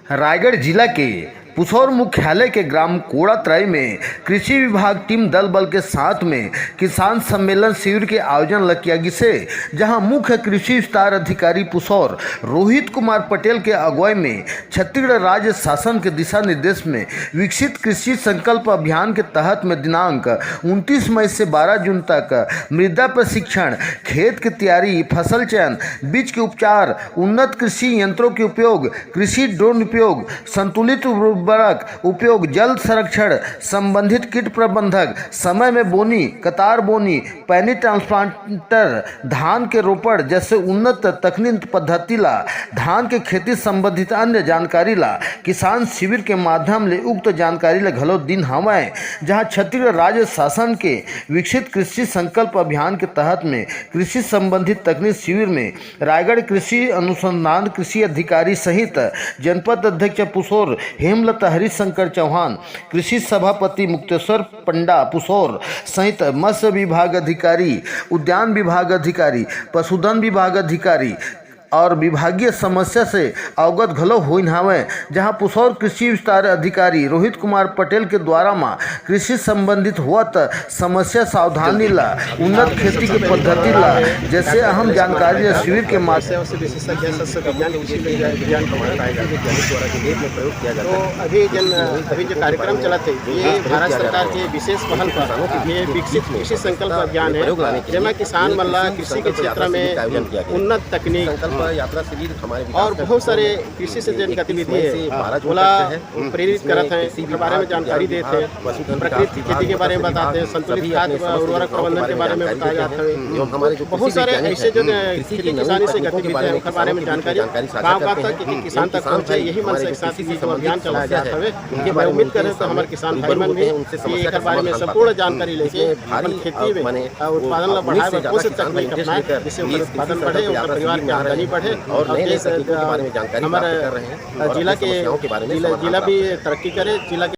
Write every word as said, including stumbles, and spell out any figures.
रायगढ़ जिला के पुसौर मुख्यालय के ग्राम कोड़ातराई में कृषि विभाग टीम दल बल के साथ में किसान सम्मेलन शिविर के आयोजन ल किया गिसे, जहां मुख्य कृषि विस्तार अधिकारी पुसौर रोहित कुमार पटेल के अगुवाई में छत्तीसगढ़ राज्य शासन के दिशा निर्देश में विकसित कृषि संकल्प अभियान के तहत में दिनांक उनतीस मई से बारह जून तक मृदा प्रशिक्षण, खेत की तैयारी, फसल चयन, बीज के उपचार, उन्नत कृषि यंत्रों के उपयोग, कृषि ड्रोन उपयोग, संतुलित उर्वरक उपयोग, जल संरक्षण, संबंधित कीट प्रबंधक, समय में बोनी, कतार बोनी, पैनी ट्रांसप्लांटर, धान के रोपड़ जैसे उन्नत तकनीक पद्धति ला, धान के खेती संबंधित अन्य जानकारी ला किसान शिविर के माध्यम ले उक्त जानकारी ला घलो दिन हवय, जहां छत्तीसगढ़ राज्य शासन के विकसित कृषि संकल्प अभियान के तहत में कृषि संबंधित तकनीक शिविर में रायगढ़ कृषि अनुसंधान कृषि अधिकारी सहित जनपद अध्यक्ष पुसौर हेमलता हरिशंकर चौहान, कृषि सभापति मुक्तेश्वर पंडा पुसौर सहित मत्स्य विभाग अधिकारी, उद्यान विभाग अधिकारी, पशुधन विभाग अधिकारी और विभागीय समस्या से अवगत घलो होइन हावय, जहां पुसौर कृषि विस्तार अधिकारी रोहित कुमार पटेल के द्वारा म कृषि संबंधित होवत समस्या, सावधानी ला, उन्नत खेती के पद्धति ला जैसे अहम जानकारी ला शिविर के माध्यम से विशेषज्ञ शस्य विज्ञान कृषि विज्ञान हमारे रायगढ़ के वैज्ञानिक द्वारा जो लेब में प्रयोग किया जाता है। अभी जन अभी जो कार्यक्रम चलत हे, ये भारत सरकार के विशेष पहल पर ये विकसित कृषि संकल्प अभियान हे, जेमा किसान मन ला कृषि के क्षेत्र में उन्नत तकनीक और बहुत सारे कृषि से जेन गतिविधि हे, ओला प्रेरित करत हे, ओकर बारे में जानकारी देत हे, प्रकृति खेती के बारे में बतात हे, संतुलित खाद व उर्वरक प्रबंधन के बारे में बताया जात हवे। बहुत सारे ऐसे जो खेती किसानी से गतिविधि हे, ओकर बारे में जानकारी गाँव गाँव तक एक एक किसान तक पहुँचे, यही मन से एक साथ ये जो अभियान चलाया जात हवे। मैं उम्मीद करें तो हमारे किसान भाई मन भी ये एकर बारे में संपूर्ण जानकारी लेके अपन खेती में उत्पादन ला बढ़ाए बर कौन से तकनीक अपनाए, जिससे ओकर उत्पादन बढ़े, ओकर परिवार की आमदनी बढ़े और नए नए तकनीकों के बारे में जानकारी प्राप्त कर रहे हैं और जिला के जिला भी तरक्की करे, जिला के